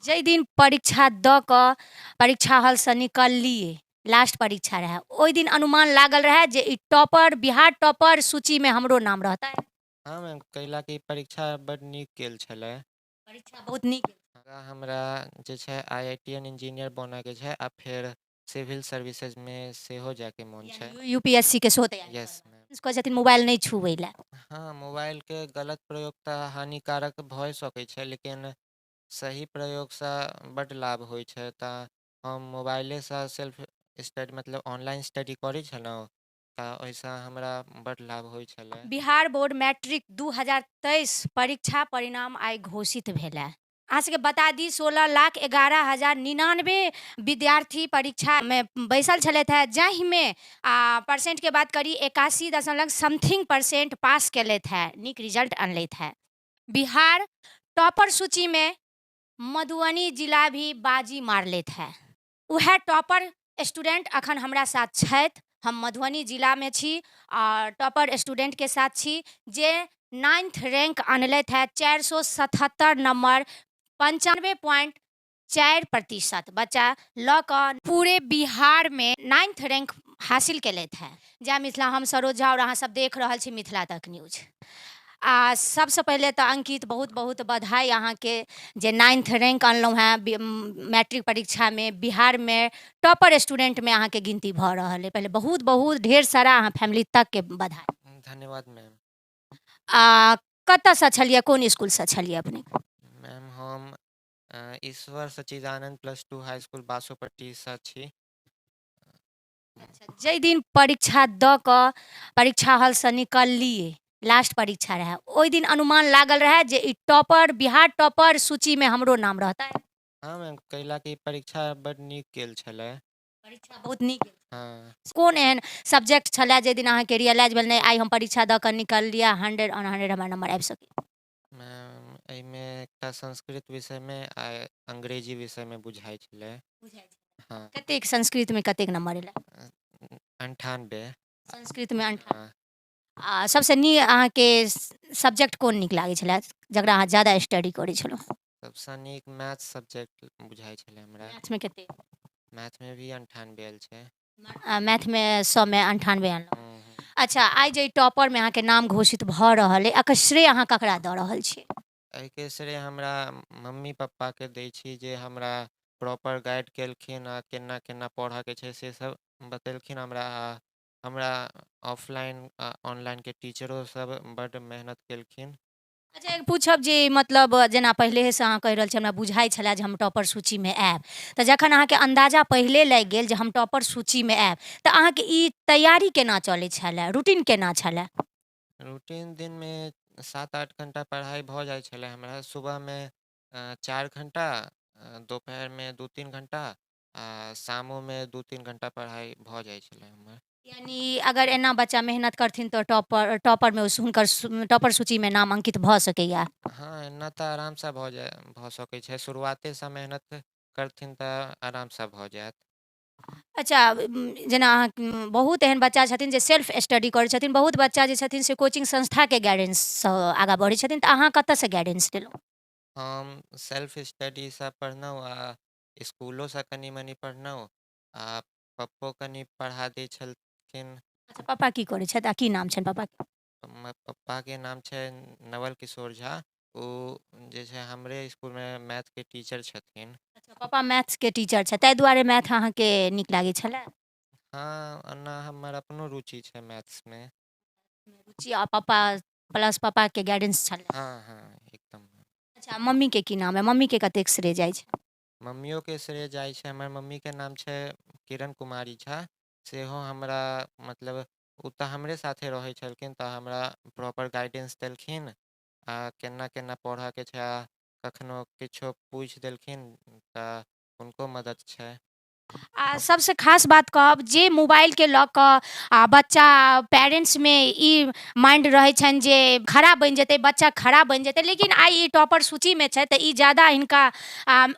जाहि दिन परीक्षा दऽ कऽ परीक्षा हॉलसँ निकललियै, लास्ट परीक्षा रहए, ओहि दिन अनुमान लागल रहए जे ई टॉपर, बिहार टॉपर सूचीमे हमरो नाम रहतै? हँ मैम, कैला कि परीक्षा बड्ड नीक गेल छलै। परीक्षा बहुत नीक। हमरा जे छै IITian engineer बनयके छै आ फेर सिविल सर्विसेजमे सेहो जायके मोन छै। UPSC के सेहो तैयारी? Yes ma'am. कहै छथिन मोबाइल नहि छुबै लए। हँ, मोबाइलके गलत प्रयोग तऽ हानिकारक भऽ सकै छै, लेकिन सही प्रयोगसँ बड्ड लाभ होइ छै। तऽ हम मोबाइलेसँ सेल्फ स्टडी, मतलब ऑनलाइन स्टडी करै छलहुँ, तऽ ओहिसँ हमरा बड्ड लाभ होइ छलै। बिहार बोर्ड मैट्रिक 2023 परीक्षा परिणाम आइ घोषित भेल। अहाँ सबके बता दी, 16,11,099 विद्यार्थी परीक्षामे बैसल छलथि हेँ, जाहिमे आ परसेंटके बात करी 81 दशमलव समथिंग परसेंट पास केलथि हेँ, नीक रिजल्ट अनलथि हेँ। बिहार टॉपर सूचीमे मधुबनी जिला भी बाजी मारलथि हेँ। उएह टॉपर स्टूडेंट अखन हमरा साथ छथि। हम मधुबनी जिलामे छी आओर टॉपर स्टूडेंटके साथ छी जे 9th rank अनलथि हेँ, 477 नम्बर, 95.4% बच्चा लऽ कऽ पूरे बिहारमे 9th rank हासिल केलथि हेँ। जय मिथिला, हम सरोज झा आओर अहाँ सब देख रहल छी मिथिला तक न्यूज। आ सबसँ पहिले तऽ अंकित, बहुत बहुत बधाई अहाँके जे 9th rank अनलहुँ हेँ मैट्रिक परीक्षामे, बिहारमे टॉपर स्टूडेंटमे अहाँके गिनती भऽ रहल अइ। पहिले बहुत बहुत ढेर सारा अहाँ फैमिली तकके बधाई। धन्यवाद मैम। आ कतऽसँ छलियै, कोन इसकुलसँ छलियै अपने? मैम, हम ईश्वर सच्चिदानन्द प्लस 2 हाई स्कूल बासोपट्टीसँ छी। जाहि दिन परीक्षा दऽ कऽ परीक्षा हॉलसँ निकललियै, लास्ट परीक्षा रहए, ओहि दिन अनुमान लागल रहए जे ई टॉपर, बिहार टॉपर सूचीमे हमरो नाम रहतै? हँ मैम, कैला कि परीक्षा बड्ड नीक गेल छलै। परीक्षा बहुत नीक। हँ। कोन एहन सब्जेक्ट छलए जाहि दिन अहाँके रियलाइज भेल, नहि, आइ हम परीक्षा दऽ कऽ निकललियै, 100 ऑन 100 हमर नम्बर आबि सकैए? मैम, एहिमे एकटा संस्कृत विषयमे आ अंग्रेजी विषयमे बुझाइ छलै। हँ। कतेक संस्कृतमे कतेक नम्बर एलै? 98। संस्कृतमे 98? हँ। आ सबसँ नीक अहाँके सब्जेक्ट कोन नीक लागै छलै, जकरा अहाँ ज्यादा स्टडी करै छलहुँ? सबसँ नीक मैथ सब्जेक्ट बुझाइ छलै हमरा। मैथमे कतेक? मैथमे भी 98 आयल छै। मैथमे 100मे 98 अनलहुँ? हूँ। अच्छा, आइ जे टॉपरमे अहाँके नाम घोषित भऽ रहल अइ, एकर श्रेय अहाँ ककरा दऽ रहल छियै? एहिके श्रेय हमरा मम्मी पप्पाके दै छी, जे हमरा प्रॉपर गाइड केलखिन आ केना केना पढ़ऽके छै से सब बतेलखिन हमरा। आ हमरा ऑफलाइन आ ऑनलाइनके टीचरो सब बड्ड मेहनत केलखिन। अच्छा, एक पूछब जे मतलब जेना पहिलेसँ अहाँ कहि रहल छी, हमरा बुझाइ छलए जे हम टॉपर सूचीमे आयब, तऽ जखन अहाँके अन्दाजा पहिले लागि गेल जे हम टॉपर सूचीमे आयब, तऽ अहाँके ई तैयारी केना चलै छलए, रूटीन केना छलए? रूटीन दिनमे 7-8 घंटा पढ़ाइ भऽ जाइ छलै हमरा। सुबहमे 4 घंटा, दोपहरमे 2-3 घंटा आ शामोमे 2-3 घंटा पढ़ाइ भऽ जाइ छलै हमर। यानी अगर एना बच्चा मेहनत करथिन तऽ टॉपरमे हुनकर टॉपर सूचीमे नाम अंकित भऽ सकैए? हँ, एना तऽ आरामसँ भऽ सकै छै। शुरुआतेसँ मेहनत करथिन तऽ आरामसँ भऽ जायत। अच्छा, जेना अहाँ बहुत एहन बच्चा छथिन जे सेल्फ स्टडी करै छथिन, बहुत बच्चा जे छथिन से कोचिंग संस्थाके गाइडेंससँ आगाँ बढ़ै छथिन, तऽ अहाँ कतऽसँ गाइडेंस लेलहुँ? हम सेल्फ स्टडीसँ पढ़लहुँ आ इसकुलोसँ कनि मनि पढ़लहुँ आ पप्पो कनि पढ़ा दै छलखिन। अच्छा, पापा की करै छथि आ की नाम छनि पापाके? हमर पप्पाके नाम छै नवल किशोर झा। ओ जे छै हमरे इसकुलमे मैथके टीचर छथिन। अच्छा, पापा मैथ्सके टीचर छथि, ताहि दुआरे मैथ अहाँके नीक लागै छलै? हँ, ओना हमर अपनो रुचि छै मैथ्समे। रुचि आ पापा प्लस पापाके गाइडेंस छलै? हँ, एकदम। अच्छा, मम्मीके की नाम है, मम्मीके कतेक श्रेय जाइ छै? मम्मियोके श्रेय जाइ छै। हमर मम्मीके नाम छै किरण कुमारी झा। सेहो हमरा, मतलब ओ तऽ हमरे साथे रहै छलखिन, तऽ हमरा प्रॉपर गाइडेंस देलखिन आ केना केना पढ़ऽके छै, आ कखनो किछो पूछि देलखिन तऽ हुनको मदद छै। आ सबसँ खास बात कहब जे मोबाइलके लऽ कऽ आ बच्चा पेरेंट्समे ई माइंड रहै छनि जे खराब बनि जेतै बच्चा, खराब बनि जेतै, लेकिन आइ ई टॉपर सूचीमे छै, तऽ ई ज्यादा हिनका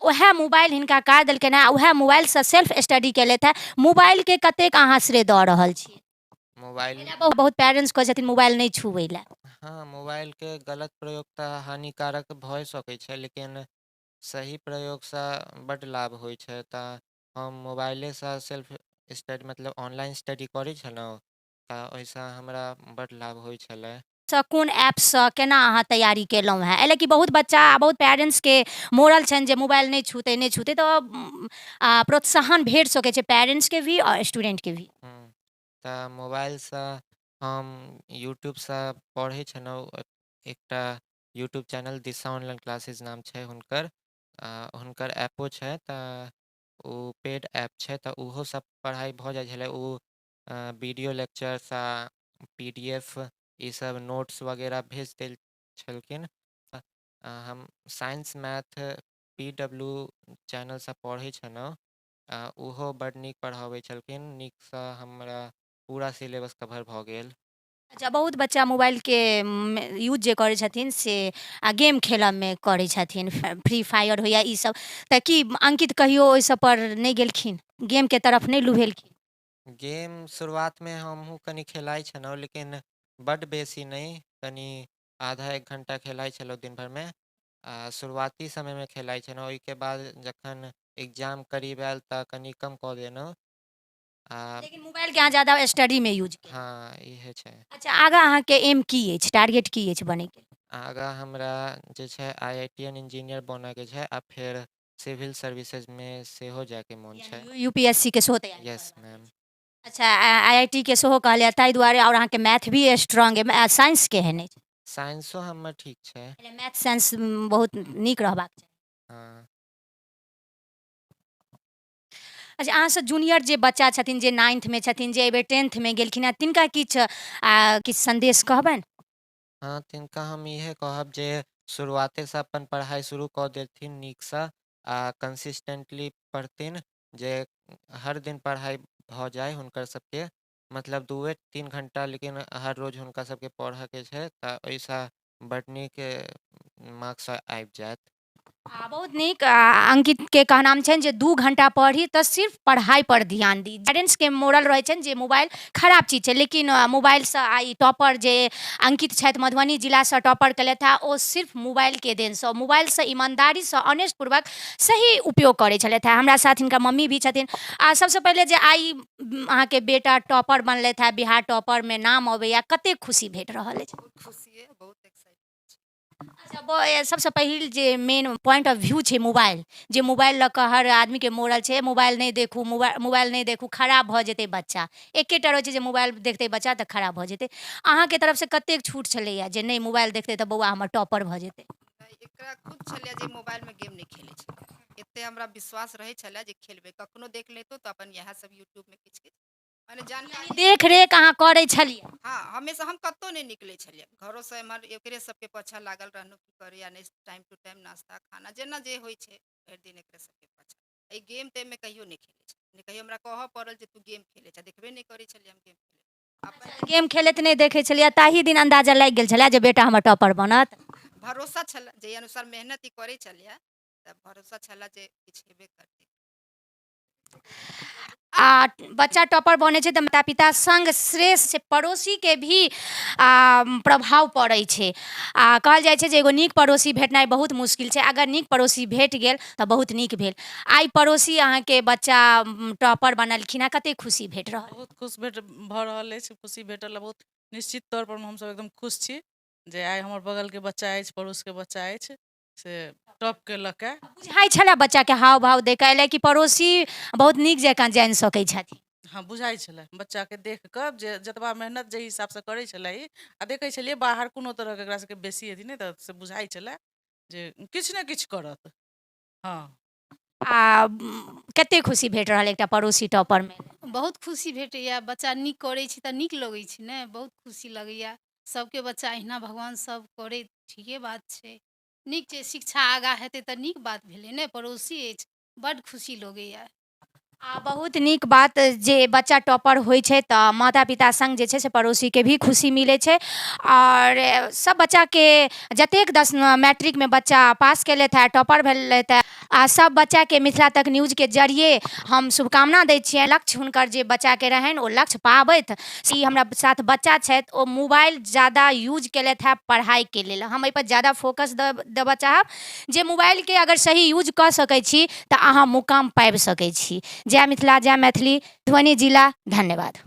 उएह मोबाइल हिनका काज देलकनि हेँ, उएह मोबाइलसँ सेल्फ स्टडी केलथि हेँ। मोबाइलके कतेक अहाँ श्रेय दऽ रहल छी? मोबाइल बहुत पेरेंट्स कहै छथिन मोबाइल नहि छुबै लए। हँ, मोबाइलके गलत प्रयोग तऽ हानिकारक भऽ सकै छै, लेकिन सही प्रयोगसँ बड्ड लाभ होइ छै। तऽ हम मोबाइलेसँ सेल्फ स्टडी मतलब ऑनलाइन स्टडी करै छलहुँ, तऽ ओहिसँ हमरा बड्ड लाभ होइ छलै। सँ कोन ऐपसँ केना अहाँ तैयारी केलहुँ हेँ? एहि लए कि बहुत बच्चा आ बहुत पेरेन्ट्सके मोरल छनि जे मोबाइल नहि छूतै, नहि छूतै, तऽ प्रोत्साहन भेट सकै छै पेरेन्ट्सके भी आओर स्टूडेंटके भी। तऽ मोबाइलसँ हम यूट्यूबसँ पढ़ै छलहुँ। एकटा यूट्यूब चैनल दिशा ऑनलाइन क्लासेज नाम छै हुनकर। हुनकर ऐपो छै, तऽ ओ पेड ऐप छै, तऽ ओहोसँ पढ़ाइ भऽ जाइ छलै। ओ वीडियो लेक्चर्स आ PDF ईसब नोट्स वगैरह भेज दैत छलखिन। हम साइंस, मैथ, PW चैनलसँ पढ़ै छलहुँ। ओहो बड्ड नीक पढ़ाबै छलखिन। नीकसँ हमरा पूरा सिलेबस कवर भऽ गेल। अच्छा, बहुत बच्चा मोबाइलके यूज जे करै छथिन से गेम खेलऽमे करै छथिन, फ्री फायर होइए ईसब, तऽ की अंकित कहियो ओहि सबपर नहि गेलखिन, गेमके तरफ नहि लुभेलखिन? गेम शुरुआतमे हमहूँ कनि खेलाइ छलहुँ, लेकिन बड्ड बेसी नहि, कनि आधा एक घण्टा खेलाइ छलहुँ दिन भरिमे। शुरुआती समयमे खेलाइ छलहुँ, ओहिके बाद जखन एग्जाम करीब आयल तऽ कनि कम कऽ देलहुँ। लेकिन मोबाइलके अहाँ ज्यादा स्टडीमे यूज केलहुँ। हँ, इहे छै। अच्छा, आगाँ अहाँके एम की अछि, टारगेट की अछि बनैके? आगाँ हमरा जे छै IITian engineer बनऽके छै आ फेर सिविल सर्विसेजमे सेहो जायके मोन छै। UPSC के सेहो तैयारी? Yes ma'am. अच्छा, IIT के सेहो कहलियै ताहि दुआरे, आओर अहाँके मैथ भी स्ट्रॉन्ग अइ, साइंस केहन अछि? साइंसो हमर ठीक छै। मैथ साइंस बहुत नीक रहबाक चाही। हँ। अच्छा, अहाँसँ जूनियर जे बच्चा छथिन, जे नाइन्थमे छथिन, जे एहिबेर टेंथमे गेलखिन हेँ, तिनका किछु किछु सन्देश कहबनि? हँ, तिनका हम इएह कहब जे शुरुआतेसँ अपन पढ़ाइ शुरू कऽ देथिन नीकसँ आ कंसिस्टेंटली पढ़थिन, जे हर दिन पढ़ाइ भऽ जाय हुनकर सबके, मतलब 2-3 घण्टा, लेकिन हर रोज हुनका सबके पढ़ऽके छै, तऽ ओहिसँ बड्ड नीक मार्क्स आबि जायत। बहुत नीक। अंकितके कहनाम छनि जे 2 घण्टा पढ़ी तऽ सिर्फ पढ़ाइपर ध्यान दी। पेरेंट्सके मोरल रहै छनि जे मोबाइल खराब चीज छै, लेकिन मोबाइलसँ आइ टॉपर जे अंकित छथि, मधुबनी जिलासँ टॉपर केलथि हेँ, ओ सिर्फ मोबाइलके देनसँ, मोबाइलसँ ईमानदारीसँ ऑनेस्ट पूर्वक सही उपयोग करै छलथि हेँ। हमरा साथ हिनकर मम्मी भी छथिन। आ सबसँ पहिले जे आइ अहाँके बेटा टॉपर बनलथि हेँ, बिहार टॉपरमे नाम अबैए, कतेक खुशी भेट रहल अछि? बहुत खुशी अइ, बहुत एक्साइटेड। अच्छा, सबसँ पहिल जे मेन पॉइंट ऑफ व्यू छै मोबाइल, जे मोबाइल लऽ कऽ हर आदमीके मोरल छै, मोबाइल नहि देखू, मोबाइल नहि देखू, खराब भऽ जेतै बच्चा। एकेटा रहै छै जे मोबाइल देखतै बच्चा तऽ खराब भऽ जेतै। अहाँके तरफसँ कतेक छूट छलैए जे नहि मोबाइल देखतै तऽ बौआ हमर टॉपर भऽ जेतै? एकरा खुद छलैए जे मोबाइलमे गेम नहि खेलै छलै। एते हमरा विश्वास रहै छलै जे खेलबै, कखनो देख लेतौ तऽ अपन इएह सब यूट्यूबमे किछु किछु मने जानकारी। देख रेख अहाँ करै छलियै? हँ, हमेशा। हम कतहु नहि निकलै छलियै घरोसँ, एम्हर एकरे सबके पाछाँ लागल रहलहुँ, की करैया नहि, टाइम टू टाइम नाश्ता खाना जेना जे होइ छै, भरि दिन एकरे सबके पाछाँ। एहि गेम तेममे कहियो नहि खेलै छलियै, नहि कहियो हमरा कहऽ पड़ल जे तू गेम खेलै छह। देखबे नहि करै छलियै हम गेम खेलैत अपन। गेम खेलैत नहि देखै छलियै, ताहि दिन अन्दाजा लागि गेल छलै जे बेटा हमर टॉपर बनत? भरोसा छलै, जाहि अनुसार मेहनत ई करै छलियै तऽ भरोसा छलै जे किछु हेबे करतै। आ बच्चा टॉपर बनै छै तऽ माता पिता सङ्ग श्रेष्ठ पड़ोसीके भी प्रभाव पड़ै छै। आ कहल जाइ छै जे एगो नीक पड़ोसी भेटनाइ बहुत मुश्किल छै, अगर नीक पड़ोसी भेट गेल तऽ बहुत नीक भेल। आइ पड़ोसी अहाँके बच्चा टॉपर बनलखिन हेँ, कतेक खुशी भेट रहल? बहुत खुश भेट भऽ रहल अछि, खुशी भेटल बहुत। निश्चित तौर पर हमसभ एकदम खुश छी जे आइ हमर बगलके बच्चा अछि, पड़ोसके बच्चा अछि, से टॉप केलक। बुझाइ छलै बच्चाके हाव भाव देख कऽ एलै कि पड़ोसी बहुत नीक जकाँ जानि सकै छथि? हँ, बुझाइ छलै बच्चाके देख कऽ जे जतबा मेहनत जाहि हिसाबसँ करै छलै ई, आ देखै छलियै बाहर कोनो तरहके एकरा सबके बेसी अथी नहि, तऽ से बुझाइ छलै जे किछु ने किछु करत। हँ। आ कतेक खुशी भेट रहल एकटा पड़ोसी टॉपरमे? बहुत खुशी भेटैए। बच्चा नीक करै छै तऽ नीक लगै छै ने, बहुत खुशी लगैए। सभके बच्चा अहिना भगवान सभ करै, ठीके बात छै, नीक छै। शिक्षा आगाँ हेतै तऽ नीक बात भेलै ने। पड़ोसी अछि, बड्ड खुशी लगैए। आ बहुत नीक बात जे बच्चा टॉपर होइ छै तऽ माता पिता सङ्ग जे छै से पड़ोसीके भी खुशी मिलै छै। आओर सब बच्चाके जतेक मैट्रिकमे बच्चा पास केलथि हँ, टॉपर भेलथि हँ, आ सब बच्चाके मिथिला तक न्यूजके जरिए हम शुभकामना दै छियनि। लक्ष्य हुनकर जे बच्चाके रहनि ओ लक्ष्य पाबथि। ई हमरा साथ बच्चा छथि, ओ मोबाइल ज्यादा यूज केलथि हँ पढ़ाइके लेल। हम एहिपर ज्यादा फोकस देबऽ चाहब जे मोबाइलके अगर सही यूज कऽ सकै छी तऽ अहाँ मुकाम पाबि सकै छी। जय मिथिला, जय मैथिली। मधुबनी जिला, धन्यवाद।